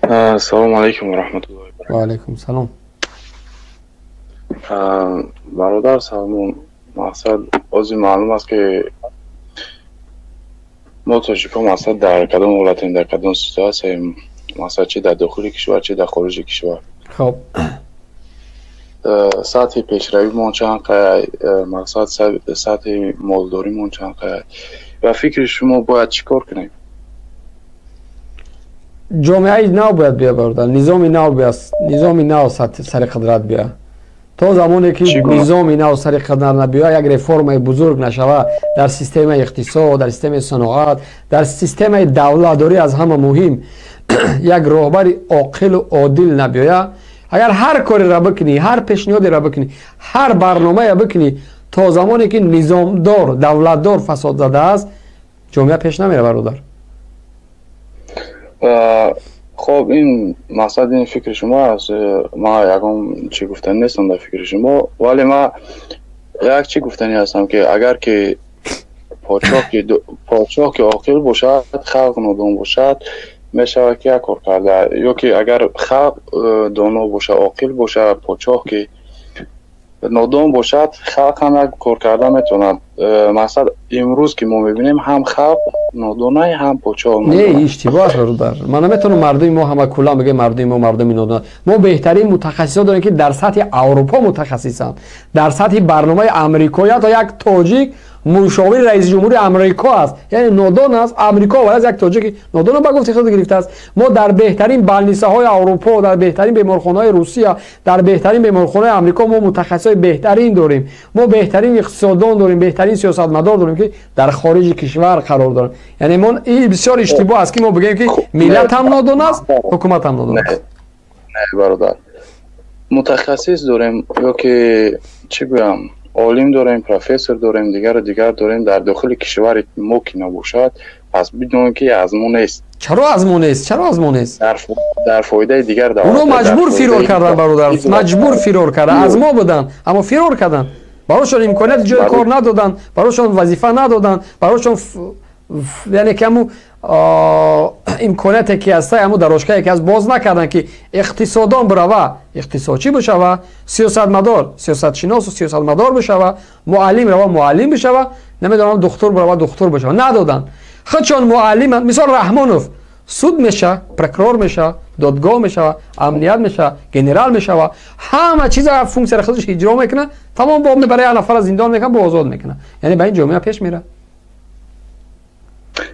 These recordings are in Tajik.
Ассалому алайкум ва раҳматуллоҳи ва баракатуҳ. Ва алайкум салом. Бародар Салмон, мақсад ози маълум аст, ки мо тоҷикҳо, мақсад, дар кадом ҳолатем, дар кадом ситуатсияем, мақсад, чи дар дохили кишвар, чи дар хориҷи кишвар. Сатҳи пешравимон чанд қай, мақсад, сатҳи молдоримон чанд қай? Ба фикри шумо, бояд чӣ кор кунем? Ҷомеаи нав бояд бия, бародар, низоми нав бия, низоми нав сари қудрат бия. То замоне ки низоми нав сари қудрат набиёя, як реформаи бузург нашава дар системаи иқтисод, дар системаи саноат, дар системаи давлатдорӣ, аз ҳама муҳим, як роҳбари оқилу одил набиёя, агар ҳар кореро бикунӣ, ҳар пешниҳодеро бикунӣ, ҳар барномае бикунӣ, то замоне ки низомдор, давлатдор фасодзада аст, ҷомеа пеш намера, бародар. Хоб, ин мақсад, ин фикри шумо аст. Ман ягон чӣ гуфтанӣ нестам дар фикри шумо, вале ман як чӣ гуфтанӣ ҳастам, ки агар ки подшоҳ ки оқил бошад, халқ нодон бошад, мешавад ки як кор карда, ё ки агар халқ доно бошад, оқил бошад, подшоҳ ки нодон бошад, халқ ҳам як кор карда метавонад. Мақсад, имрӯз ки мо мебинем, ҳам халқ нодонай, ҳам подшоҳ. Не, иштибоҳ аст, бародар. Ман наметавонам мардуми мо ҳама куллан бигӯем, мардуми мо мардуми нодон. Мо беҳтарин мутахассисо дорем, ки дар сатҳи Аврупо мутахассисанд, дар сатҳи барномаи амрикоӣ. Ҳатто як тоҷик мушовири раиси ҷумҳури Амрико аст, яъне нодон аст, Амрико овардааст, як тоҷики нодонро, ба гуфти худ, гирифтааст. Мо дар беҳтарин больницаҳои Аврупо, дар беҳтарин беморхонаҳои Русия, дар беҳтарин беморхонаи Амрико мо мутахассисои беҳтарин дорем. Мо беҳтарин иқтисоддон дорем, беҳтарин сиёсатмадор дорем, ки дар хориҷи кишвар қарор доранд. Яъне мо ин бисёр иштибоҳ аст, ки мо бигӯем, ки миллат ҳам нодон аст, ҳукумат ҳам нодон аст. Не, бародар, мутахассис дорем ё ки чӣ гӯям, олим дорем, профессор дорем, дигару дигар дорем. Дар дохили кишвари мо ки набошад, пас бидонем, ки аз мо нест. Чаро аз мо нест? Чаро аз мо нест? Дар фоидаи дигар. Оно маҷбур фирор кардан, бародар, маҷбур фирор кардан. Аз мо буданд, аммо фирор карданд. Барошон имконияти ҷои кор надоданд, барошон вазифа надоданд, барошон, яъне ки ҳаму имконияте ки ҳаста, ҳаму дорожкае ки ҳаст, боз накарданд, ки иқтисодон бирава, иқтисодчӣ бишава, сиёсатмадор сиёсатшиносу сиёсатмадор бишава, муаллим рава, муаллим бишава, намедонам, духтур бирава, духтур бишава. Надоданд. Худшон муаллиманд. Мисол, Раҳмонов суд меша, прокурор меша, додгоҳ мешава, амният меша, генерал мешава, ҳама чиза функсияро худаш иҷро мекунад, тамом, бо мебара, як нафара зиндон мекунад, бо озод мекунад. Яъне ба ин ҷомеа пеш мера?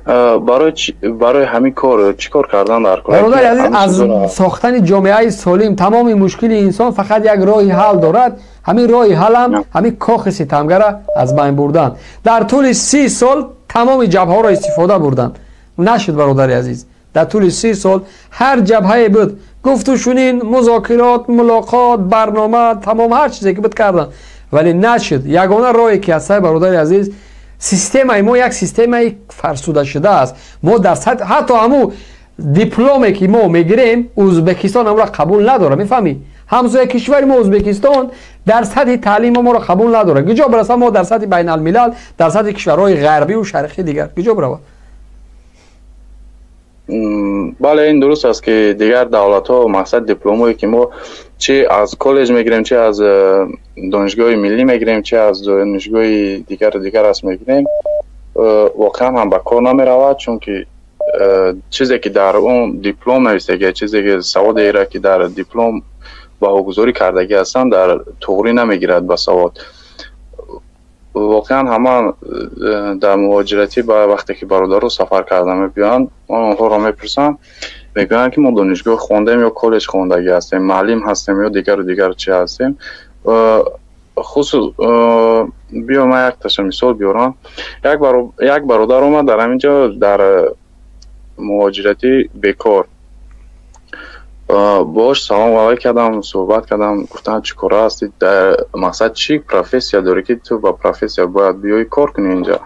Барои ҳамин кор чӣ кор кардан дар кор? Бародари азиз, аз сохтани ҷомеаи солим тамоми мушкили инсон фақат як роҳи ҳал дорад. Ҳамин роҳи ҳалам ҳамин кохи ситамгара аз байн бурдан. Дар тӯли 30 сол тамоми ҷабҳаҳоро истифода бурданд, нашуд, бародари азиз. Дар тӯли 30 сол ҳар ҷабҳае буд, гуфту шунин, музокирот, мулоқот, барнома, тамом, ҳар чизе ки буд, карданд, вале нашуд. Ягона роҳе ки ҳастаи, бародари азиз, системаи мо як системаи фарсудашуда аст. Мо дар ҳатто ҳаму дипломе ки мо мегирем, Ӯзбекистон ҳамро қабул надорад, мефаҳмӣ? Ҳамсоя кишвари мо Ӯзбекистон дар сатҳи таълими моро қабул надорад. Куҷо бираса мо дар сатҳи байналмилал, дар сатҳи кишварҳои ғарбиву шарқӣ дигар куҷо бирава? Бале, ин дуруст аст, ки дигар давлатҳо, мақсад, дипломое ки мо чи аз коллеҷ мегирем, чи аз донишгоҳи миллӣ мегирем, чи аз донишгоҳи дигару дигар аст мегирем, воқеан ҳам ба кор намеравад, чунки чизе ки дар он диплом навистагия, чизе ки саводеро ки дар диплом баҳогузорӣ кардагӣ ҳастанд, дар туғрӣ намегирад ба савод. Воқеан ҳама дар муҳоҷиратӣ ба вақте ки бародаро сафар карда мебиёянд, ман онҳоро мепурсам, мегӯянд, ки мо донишгоҳ хондем ё коллеҷ хондагӣ ҳастем, муаллим ҳастем ё дигару дигар чи ҳастем. Хусус биё, ман якташа мисол биёрам. Як бародар омад дар ҳамин ҷо, дар муҳоҷиратӣ бекор. Бош салом алайк кардам, суҳбат кардам, гуфтам: «Чӣ кора ҳастӣ? Мақсад, чӣ профессия дорӣ, ки ту ба профессия бояд биёӣ кор кунӣ инҷа?»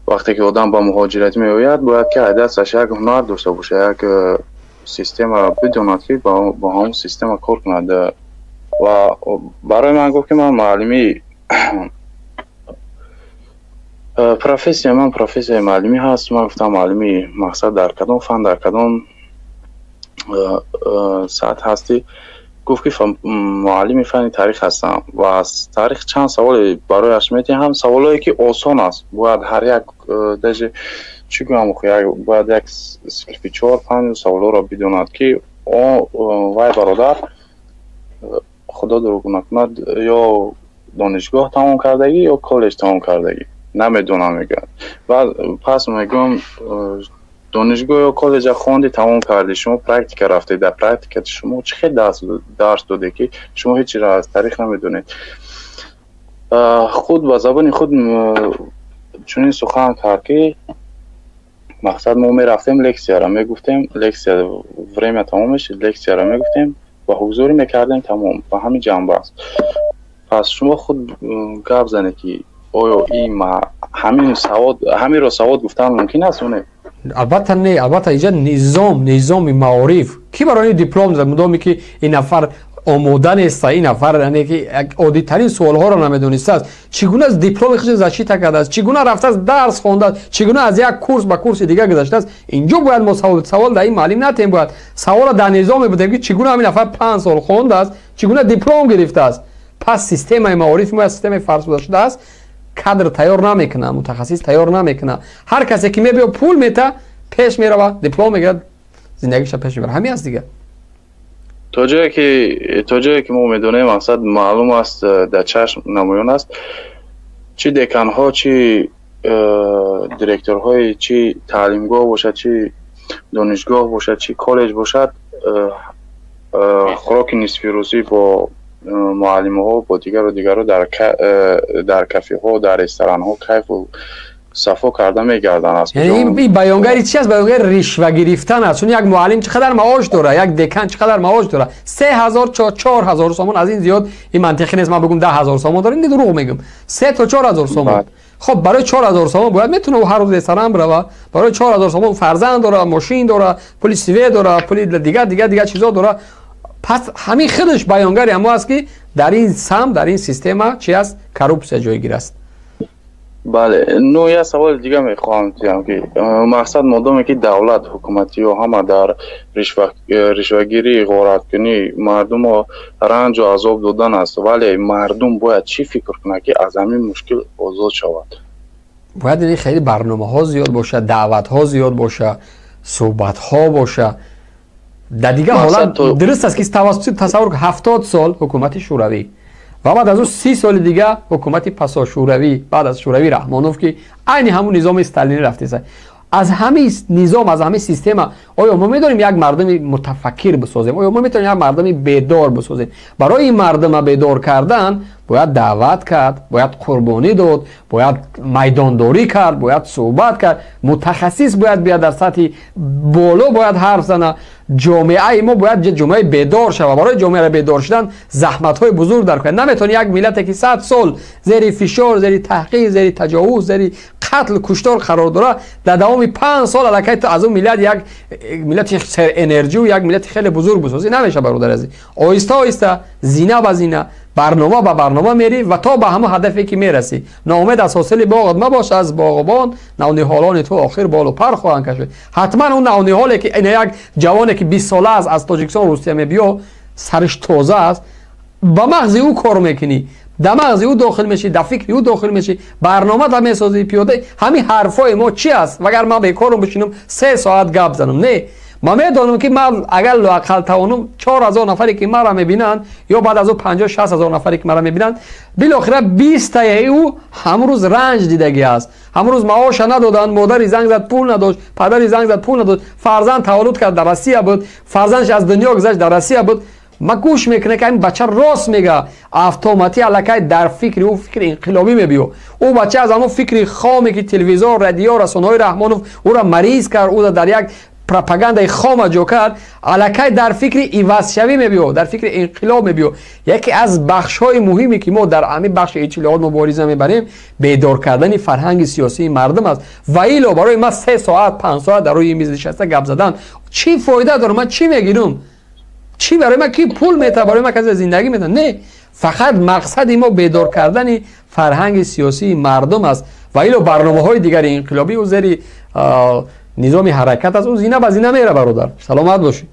Вақте ки одам ба муҳоҷиратӣ меояд, бояд ки дасташ як ҳунар дошта бошад, як система бидонад, ки бо ҳамон система кор кунад. Ва барои ман гуфт, ки ман муаллимӣ, профессия ман профессияи муаллимӣ ҳаст. Ман гуфтам: «Муаллимӣ, мақсад, дар кадом фан, дар кадом сатҳ ҳастӣ? Гуфт ки муаллими фанни таърих ҳастам ва аз таърих чанд саволе барояш медиҳам, саволое ки осон аст, бояд ҳар як даже чӣ гӯям, бояд як синфи чор панҷ саволҳоро бидонад, ки вай бародар, худо дурӯғ накунад, ё донишгоҳ тамом кардагӣ, ё коллеҷ тамом кардагӣ, намедонам, мегӯяд. Баъд пас мегӯям: донишгоҳ ё коллеҷа хонди, тамом кардӣ, шумо практика рафтед, дар практика шумо чӣ хел дарс доде, ки шумо ҳеҷ чизро аз таърих намедонед? Худ ба забони худ чунин сухан кард, ки мақсад мо мерафтем, лексияро мегуфтем, лексия время тамом мешид, лексияро мегуфтем ва ҳузурӣ мекардем, тамом, ба ҳамин ҷанба аст. Пас шумо худ гап занед, ки оё ин ҳамин савод, ҳаминро савод гуфтан мумкин аст ё не? Албатта не, албатта инҷа низом, низоми маориф, ки барои диплом мудоме ки ин нафар омода неста, ин нафар яъне ки оддитарин суолҳоро намедонистааст, чӣ гуна дипломи худро защита кардааст, чӣ гуна рафтааст, дарс хондааст, чӣ гуна аз як курс ба курси дигар гузаштааст? Инҷо бояд мо савол дар ин муаллим натем, бояд саволро дар низом мебудем, ки чӣ гуна ҳамин нафар 5 сол хондааст, чӣ гуна диплом гирифтааст. Пас системаи маорифи мо системаи фарсуда шудааст, кадр тайёр намекунад, мутахассис тайёр намекунад. Ҳар касе ки мебиё, пул мета, пеш мерава, диплом мегирад, зиндагиша пеш мебарад, ҳамин аст дигар. То ҷое ки мо медонем, мақсад маълум аст, дар чашм намоён аст, чӣ деканҳо, чӣ директорҳои чӣ таълимгоҳ бошад, чӣ донишгоҳ бошад, чӣ коллеҷ бошад, хӯроки нисфирӯзӣ бо муаллимҳо, бо дигару дигару дар кафеҳо, дар ресторанҳо кайфу сафо карда мегарданд. Ин баёнгари чи аст? Баёнгари ришва гирифтан аст, чун як муаллим чӣ қадар маош дорад, як декан чӣ қадар маош дорад? 3000, 4000 сомон, аз ин зиёд ин мантиқӣ нест. Ман бигӯм 10 000 сомон дорад, ин дурӯғ мегӯм. 3 то 4000 сомон. Хоб, барои 4000 сомон бояд метавона ҳар рӯз ресторан бирава? Барои 4000 сомон фарзанд дора, мошин дора, пули свет дора, пули дигар, дигар, дигар чизо дора. Пас ҳамин худаш баёнгари ҳамо аст, ки дар ин самт, дар ин система чи аст? Коррупсия ҷойгир аст. Бале, ну як саволи дига мехоҳам диҳам, ки мақсад модоме ки давлат, ҳукуматиҳо ҳама дар ришвагирӣ, ғораткунӣ, мардумро ранҷу азоб додан аст, вале мардум бояд чӣ фикр кунад, ки аз ҳамин мушкил озод шавад? Бояд ин хеле барномаҳо зиёд бошад, даъватҳо зиёд боша, суҳбатҳо боша. Дар дигар ҳолат дуруст аст, ки тавассути тасаввур, 70 сол ҳукумати шӯравӣ ва баъд аз ӯ 30 соли дига ҳукумати пасошӯравӣ, баъд аз шӯравӣ, Раҳмонов, ки айни ҳамун низоми сталинӣ рафтеса, аз ҳамин низом, аз ҳамин система оё мо медонем як мардуми мутафаккир бисозем? Оё мо метавонем як мардуми бедор бисозем? Барои ин мардума бедор кардан бояд даъват кард, бояд қурбонӣ дод, бояд майдондорӣ кард, бояд суҳбат кард, мутахассис бояд бияд, дар сатҳи боло бояд ҳарф зана. Ҷомеаи мо бояд ҷомеаи бедор шавад. Барои ҷомеаро бедор шудан заҳматҳои бузург дар кунад. Наметавон як миллате ки 100 сол зери фишор, зери таҳқир, зери таҷовуз, зери қатл, куштор қарор дорад, дар давоми 5 сол аллакай аз он миллат як миллати серэнергию, як миллати хеле бузург бисозӣ. Намеша, бародари азиз. Оҳиста оҳиста, зина ба зина, барнома ба барнома мерӣ ва то ба ҳамон ҳадафе ки мерасӣ. Ноумед аз ҳосили боғат мабош, аз боғбон навниҳолони ту охир болу пар хоҳанд кашид. Ҳатман он навниҳоле ки ина як ҷавоне ки 20 сола аст, аз Тоҷикистон, Русия мебиё, сариш тоза аст, ба мағзи ӯ кор мекунӣ, дар мағзи ӯ дохил мешӣ, дар фикри ӯ дохил мешӣ, барнома да месозӣ, пиёда. Ҳамин ҳарфҳои мо чи аст? Вагар ман бекорум бишинам, 3 соат гап занам? Не, ман медонам, ки ман агар лоақал тавонам, 4000 нафаре ки маро мебинанд, ё баъд аз ӯ 50-60 ҳазор нафаре ки маро мебинанд, билохира 20-таи ӯ ҳамрӯз ранҷ дидагӣ аст, ҳамрӯз маоша надоданд, модари занг зад, пул надошт, падари занг зад, пул надошт, фарзанд таваллуд кард, дар Россия буд, фарзандш аз дунё гузашт, дар Россия буд. Ма гӯш мекунад, ки ин бача рост мега, автоматӣ аллакай дар фикри ӯ фикри инқилобӣ мебиё. Ӯ бача аз ҳамон фикри хоме, ки телевизор, радио, расонаҳои Раҳмонов ӯро мариз кард, ӯро дар як пропагандаи хома ҷо кард, аллакай дар фикри ивазшавӣ мебиё, дар фикри инқилоб мебиё. Яке аз бахшҳои муҳиме, ки мо дар ҳамин бахши иттилоот мубориза мебарем, бедор кардани фарҳанги сиёсии мардум аст. Ва ило барои ман 3 соат, 5 соат дар рӯи миз нишаста гап задан чӣ фоида дорам? Ман чӣ мегирам? Чӣ барои ман ки пул метавад? Барои ман касе зиндагӣ метавад? Не, фақат мақсади мо бедор кардани фарҳанги сиёсии мардум аст. Ва ило барномаҳои дигари инқилобӣ ӯ зери низоми ҳаракат аст, ӯ зина ба зина мера. Бародар, саломат бошед.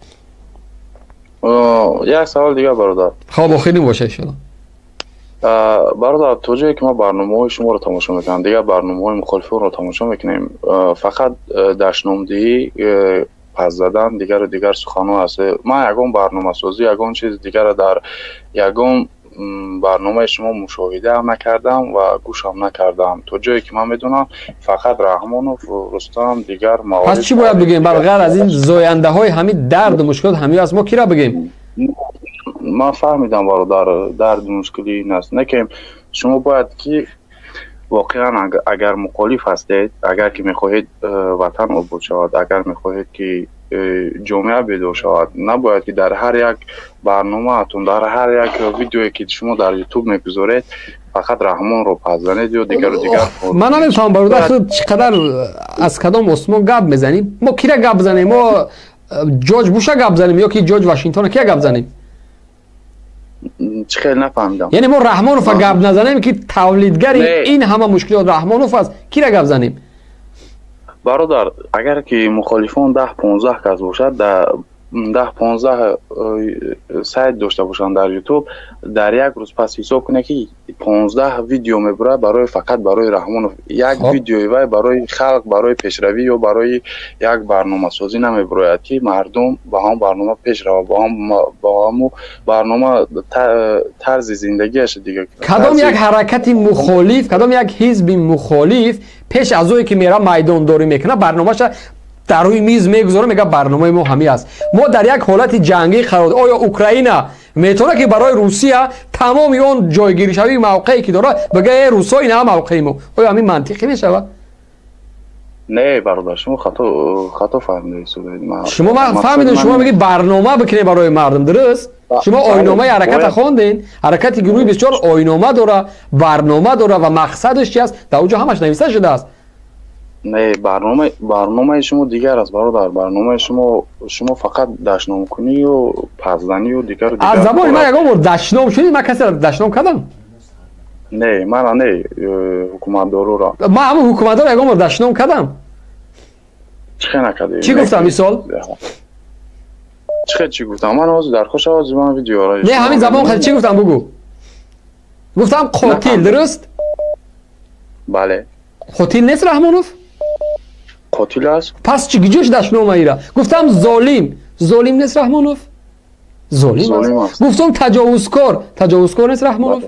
Як савол дигар, бародар. Хоб, охирин боша, иншоалло. Бародар, то ҷое ки ман барномаҳои шуморо тамошо мекунам, дигар барномаҳои мухолифонро тамошо мекунем, фақат дашномдиҳӣ, пас задан, дигару дигар суханҳо аст. Ман ягон барномасозӣ, ягон чиз дигарро дар ягон барномаи шумо мушоҳидаам накардам ва гӯшам накардам. То ҷое ки ман медонам, фақат Раҳмонов, Рустам, дигар. Пас чӣ бояд бигӯем? Бар ғайр аз ин зояндаҳои ҳамин дарду мушкилот ҳамин аст, мо кира бигӯем? Ман фаҳмидам, бародар, дарду мушкили ин аст. Не ки шумо бояд ки воқеан агар мухолиф ҳастед, агар ки мехоҳед ватан обод шавад, агар мехоҳед ки ҷомеа бедор шавад, набояд ки дар ҳар як барномаатон, дар ҳар як видеое ки шумо дар Ютуб мегузоред, фақат Раҳмонро пас занед ё дигару дигар. Ман намефаҳмам, бародар, худ чӣ қадар аз кадом осмон гап мезанем. Мо кира гап занем? Мо Ҷорҷ Буша гап занем ё ки Ҷорҷ Вашингтона, кия гап занем? Чӣ хел, нафаҳмидам. Яъне мо Раҳмонова гап назанем, ки тавлидгари ин ҳама мушкилот Раҳмонов аст, кира гап занем? Бародар, агар ки мухолифон 10-15 кас бошад, 10-15 сайт дошта бошанд дар Ютуб, дар як рӯз пас ҳисоб кунед, ки 15 видео мебурад барои фақат барои Раҳмонов. Як видеои вай барои халқ, барои пешравӣ ё барои як барномасозӣ намебурояд, ки мардум ба ҳамон барнома пеш равад, ба ҳамон барнома тарзи зиндагиаш дига. Кадом як ҳаракати мухолиф, кадом як ҳизби мухолиф пеш аз ое ки мера майдондорӣ мекунад, барномаша дар рӯи миз мегузорад, мега: «Барномаи мо ҳамин аст»? Мо дар як ҳолати ҷангӣ қарор. Оё Украина метавонад, ки барои Русия тамоми он ҷойгиршавии мавқее ки дорад, бигӯяд: «Э, русо, ина мавқеи мо»? Оё ҳамин мантиқӣ мешавад? Не, бародар, шумо хато фаҳмидед. Шумо, ман фаҳмидам, шумо мегӯед барнома бикунед барои мардум, дуруст? Шумо оинномаи ҳараката хонден? Ҳаракати гурӯҳи 24 оиннома дора, барнома дора ва мақсадаш чи аст, дар он ҷо ҳамаш нависта шудааст. Не, барномаи шумо дигар аст, бародар. Барномаи шумо фақат дашномкунию пасзанию дигару. Аз забони ман ягон бор дашном шунид? Ман касеро дашном кардам? Не, мана не, ҳукуматдоруро. Ман ҳамун ҳукуматдоро ягон бор дашном кардам? Чӣ хел накардӣ? Чӣ гуфтам, мисол? Чӣ хел чӣ гуфтам? Ман ҳозир дар хуш ҳозир ман видеоро. Не, ҳамин забон хел чӣ гуфтам, бугӯ. Гуфтам қотил, дуруст? Бале. Қотил нест Раҳмонов? Қотил аст. Пас чӣ гиҷош дашнома ира? Гуфтам золим. Золим нест Раҳмонов? Золим аст. Гуфтам таҷовузкор. Таҷовузкор нест Раҳмонов?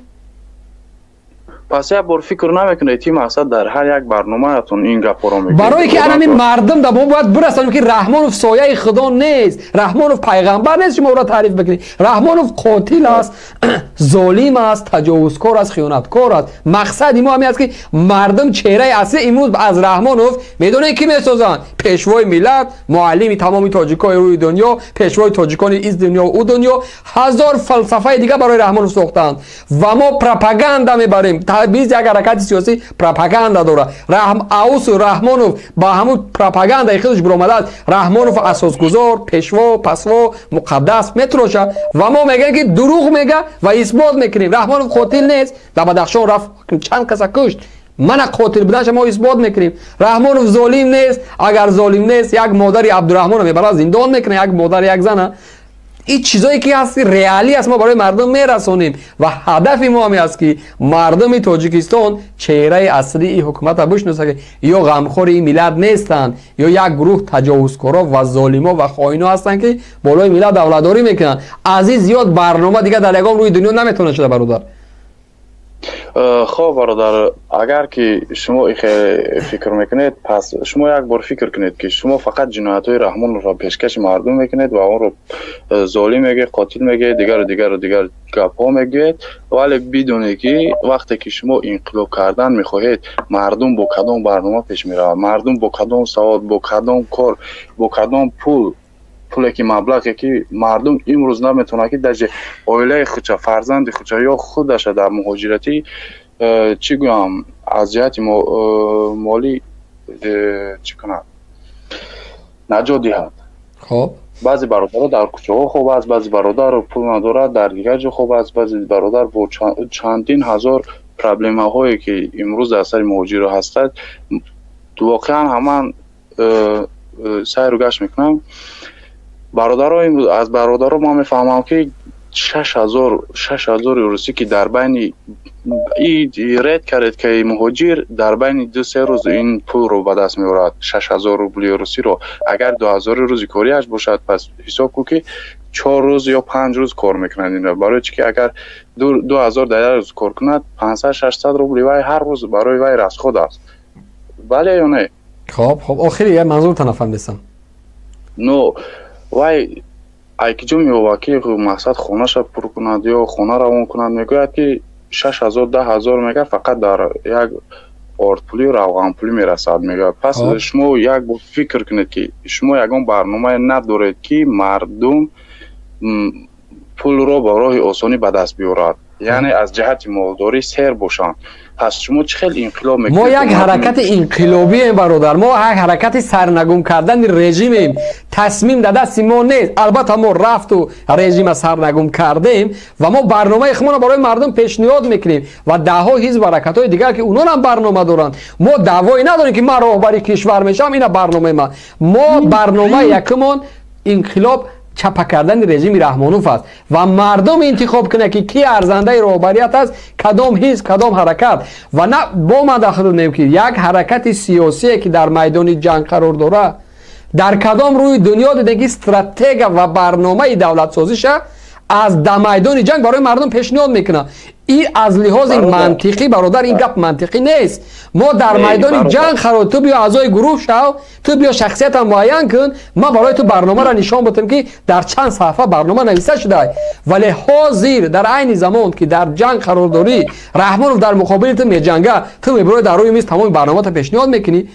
Пас як бор фикр намекунед, ки мақсад дар ҳар як барномаатон ин гапҳоро мегӯед? Барое ки анами мардум да мо бояд бирасонем, ки Раҳмонов сояи худо нест, Раҳмонов пайғамбар нест, шумо ӯро таъриф бикунед. Раҳмонов қотил аст, золим аст, таҷовузкор аст, хиёнаткор аст. Мақсади мо ҳамин аст, ки мардум чеҳраи аслӣ. Имрӯз аз Раҳмонов медонед, ки месозанд: пешвои миллат, муаллими тамоми тоҷикои рӯи дунё, пешвои тоҷикони из дунё, ӯ дунё, ҳазор фалсафаи дигар барои Раҳмонов сохтаанд ва мо пропаганда мебарем. Биз як ҳаракати сиёсӣ пропаганда дорад. Аусу Раҳмонов ба ҳамун пропагандаи худаш биромадааст. Раҳмонов асосгузор, пешво, пасво, муқаддас метирошад ва мо мегӯем, ки дурӯғ мега ва исбот мекунем. Раҳмонов қотил нест, дар Бадахшон рафт, чанд каса кушт. Мана, қотил буданша мо исбот мекунем. Раҳмонов золим нест. Агар золим нест, як модари Абдураҳмонро мебарад, зиндон мекунад, як модар, як зана. Ин чизое ки ҳаст, реалӣ аст, мо барои мардум мерасонем ва ҳадафи мо ҳаме аст, ки мардуми Тоҷикистон чеҳраи аслии ҳукуматро бишносад, ки ё ғамхори ин миллат нестанд, ё як гурӯҳ таҷовузкоро ва золимо ва хоино ҳастанд, ки болои миллат давлатдорӣ мекунанд. Аз ин зиёд барнома дигар дар ягон рӯи дунё наметавонад шуда, бародар. Хоб, бародар, агар ки шумо ихе фикр мекунед, пас шумо як бор фикр кунед, ки шумо фақат ҷиноятҳои Раҳмонро пешкаши мардум мекунед ва онро золим мегӯед, қотил мегӯед, дигару дигару дигар гапҳо мегӯед. Вале бидонед, ки вақте ки шумо инқилоб кардан мехоҳед, мардум бо кадом барнома пеш меравад, мардум бо кадом савод, бо кадом кор, бо кадом пул, пуле ки, маблағе ки мардум имрӯз наметавонад, ки даже оилаи худша, фарзанди худша ё худаша дар муҳоҷиратӣ, чӣ гӯям, аз ҷиҳати молӣ чӣ кунад, наҷот диҳад. Хоб. Баъзе бародаро дар кӯчаҳо хоб аст, баъзе бародар пул надорад, дар дигар ҷо хоб аст, баъзе бародар бо чандин ҳазор проблемаҳое, ки имрӯз дар сари муҳоҷиро ҳастад. Воқеан ҳаман сайру гашт мекунам. Бародаро, аз бародаро ман мефаҳмам, ки 6000 русӣ, ки дар байни ред кардед, ки муҳоҷир дар байни 2-3 рӯз ин пулро ба даст меорад, 6000 рубли русиро. Агар 2000 рӯзи кориаш бошад, пас ҳисоб кун, ки 4 рӯз ё 5 рӯз кор мекунад инро. Барои чи ки агар 2000 дар як рӯз кор кунад, 500-600 рубли вай ҳар рӯз барои вай расход аст. Бале ё не? Хоб, охири я манзурта нафаҳмидастам. Но вай айкиҷо меёбад, ки мақсад хонаша пур кунад ё хона равон кунад? Мегӯяд, ки 6000, 10 000, мегӯяд, фақат дар як ордпулӣ, равғанпулӣ мерасад, мегӯяд. Пас шумо як бор фикр кунед, ки шумо ягон барномае надоред, ки мардум пулро ба роҳи осонӣ ба даст биёрад, яъне аз ҷиҳати молдорӣ сер бошанд. Пас шумо чӣ хел инқилоб мекунед? Мо як ҳаракати инқилобием, бародар, мо як ҳаракати сарнагум кардани режимем. Тасмим дар дасти мо нест. Албатта, мо рафту режима сарнагум кардем ва мо барномаи худро барои мардум пешниҳод мекунем ва даҳҳо ҳизб, ҳаракатҳои дигар, ки ононам барнома доранд. Мо даъвое надорем, ки ман роҳбари кишвар мешавам, ина барномаи ман. Мо барномаи якумон инқилоб, чапа кардани режими Раҳмонов аст ва мардум интихоб кунад, ки ки арзандаи роҳбарият аст, кадом ҳизб, кадом ҳаракат. Ва на бо ман дахл мекунем, ки як ҳаракати сиёсие, ки дар майдони ҷанг қарор дорад, дар кадом рӯи дунё дидем, ки стратегия ва барномаи давлатсозиша аз да майдони ҷанг барои мардум пешниҳод мекунад? Ин аз лиҳози мантиқӣ, бародар, ин гап мантиқӣ нест. Мо дар майдони ҷанг қарор, ту биё аъзои гурӯҳ шав, ту биё шахсиятам муайян кун, ман барои ту барномаро нишон будам, ки дар чанд саҳифа барнома нависта шуда. Вале ҳозир, дар айни замон, ки дар ҷанг қарор дорӣ, Раҳмонов дар муқобили ту меҷанга, ту мебирои, дар рӯи миз тамоми барномаро пешниҳод мекунӣ.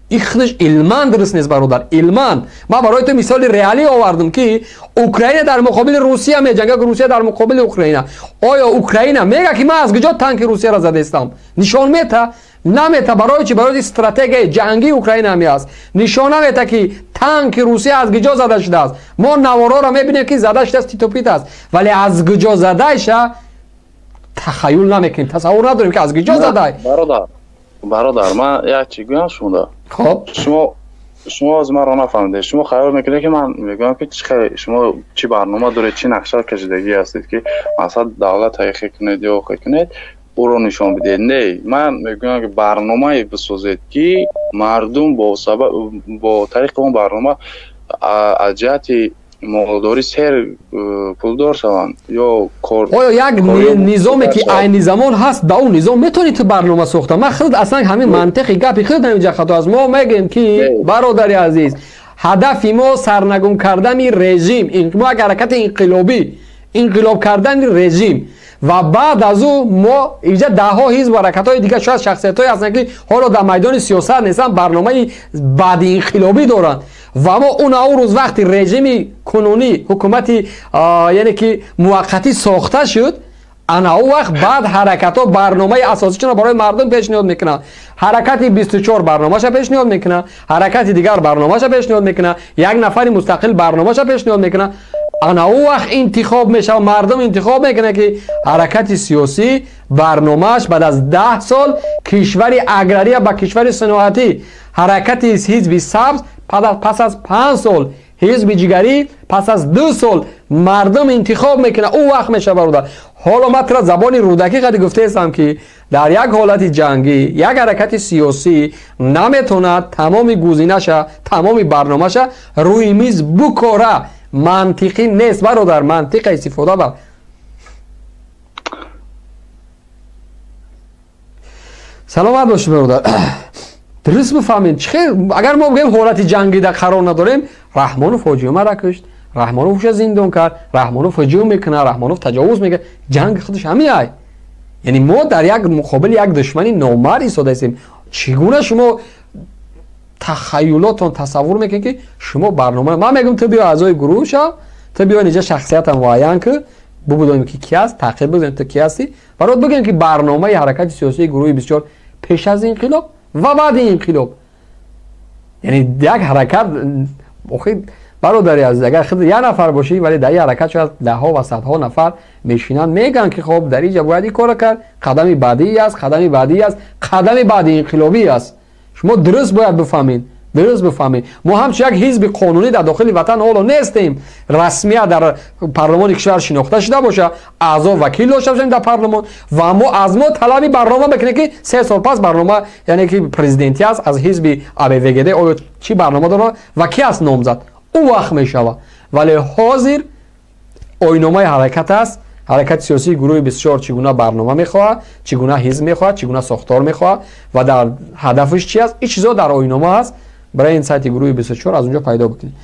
Ин худаш илман дуруст нест, бародар, илман. Ман барои ту мисоли реалӣ овардам, ки Украина дар муқобили Русия меҷангад, Русия дар муқобили Украина. Оё Украина мега, ки ман аз куҷо танки Русияро задаистам? Нишон мета? Намета. Барои чи? Барои стратегияи ҷангии Украина ҳами аст. Нишон намета, ки танки Русия аз куҷо зада шудааст. Мо навороро мебинем, ки зада шудааст, титопит аст, вале аз куҷо задаиша тахаюл намекунем, тасаввур надорем, ки аз куҷо задай. Бародар, ман як чи гӯям шумода. Хоб. Шумо аз маро нафаҳмидед. Шумо хаёл мекунед, ки ман мегӯям, ки шумо чӣ барнома доред, чӣ нақша кашидагӣ ҳастед, ки масалан давлат таҳқиқ кунед ё хе кунед, ӯро нишон бидиҳед. Не, ман мегӯям, ки барномае бисозед, ки мардум бо сабаб, бо тариқи он барнома аз ҷиҳати молдорӣ сер пулдор шаванд ё кор. Оё як низоме, ки айни замон ҳаст, ба он низом метавонӣ ту барнома сохта? Ман худ аслан ҳамин мантиқи гапи худ ҳаминҷа хато аст. Мо мегӯем, ки, бародари азиз, ҳадафи мо сарнагум кардани режим, мо як ҳаракати инқилобӣ, инқилоб кардани режим ва баъд аз ӯ мо инҷа даҳҳо ҳизб, ҳаракатҳои дигар, шояд шахсиятҳое ҳастанд, ки ҳоло дар майдони сиёсат нестанд, барномаи баъдиинқилобӣ доранд. Ва мо он рӯз, вақти режими кунунӣ, ҳукумати, яъне ки муваққатӣ сохта шуд, ана ӯ вақт баъд ҳаракатҳо барномаи асосишонро барои мардум пешниҳод мекунанд. Ҳаракати 24 барномаша пешниҳод мекунад, ҳаракати дигар барномаша пешниҳод мекунад, як нафари мустақил барномаша пешниҳод мекунад. Ана ӯ вақт интихоб мешавад, мардум интихоб мекунад, ки ҳаракати сиёсӣ барномааш баъд аз 10 сол кишвари агрария ба кишвари синоатӣ, ҳаракати ҳизби сабз пас аз 5 сол, ҳизби ҷигарӣ пас аз 2 сол. Мардум интихоб мекунад, ӯ вақт мешавад, бародар. Ҳоло ман тура забони рӯдакӣ қади гуфтаестам, ки дар як ҳолати ҷангӣ як ҳаракати сиёсӣ наметавонад тамоми гузинаша, тамоми барномаша рӯи миз букора. Мантиқӣ нест, бародар, мантиқа истифода бар. Саломат бошед, бародар. Дуруст бифаҳмед, чӣ хел агар мо бигӯем ҳолати ҷангида қарор надорем? Раҳмонов ҳоҷиумара кушт, Раҳмонов уша зиндон кард, Раҳмонов ҳуҷум мекунад, Раҳмонов таҷовуз мекунад. Ҷанг худаш ҳамин ай. Яъне мо дар як муқобили як душмани номард истодаистем. Чӣ гуна шумо тахаюлотон тасаввур мекунед, ки шумо барнома? Ман мегӯям, ту биё аъзои гурӯҳ шав, ту биё инҷа шахсиятам муайян ки, бубудонем, ки ки аст, таъқиб бигзорем, ту ки ҳастӣ. Барот бигӯем, ки барномаи ҳаракати сиёсии гурӯҳи 24 пеш аз инқилоб ва баъди инқилоб. Яъне як ҳаракат, охи, бародари азиз, агар худ як нафар бошӣ, вале дар ин ҳаракат шояд даҳҳо ва садҳо нафар мешинанд, мегӯянд, ки хоб, дар инҷа бояд ин корро кард, қадами баъдӣ аст, қадами баъдӣ аст, қадами баъди инқилобӣ аст. Шумо дуруст бояд бифаҳмед. Дуруст бифаҳмед, мо ҳамчун як ҳизби қонунӣ дар дохили ватан ҳоло нестем. Расмият дар парлумони кишвар шинохта шуда боша, аъзо вакил дошта бошем дар парлумон ва мо аз мо талаби барнома мекунем, ки 3 сол пас барнома, яъне ки президентӣ аст аз ҳизби АБВГД, оё чӣ барнома дорад ва ки аст номзад, ӯ вақт мешавад. Вале ҳозир оинномаи ҳаракат аст. Ҳаракати сиёсии гурӯҳи 24 чӣ гуна барнома мехоҳад, чӣ гуна ҳизб мехоҳад, чӣ гуна сохтор мехоҳад ва дар ҳадафаш чи аст, ин чизо дар оиннома ҳаст. Барои ин сайти гурӯҳи 24, аз унҷо пайдо бикунед.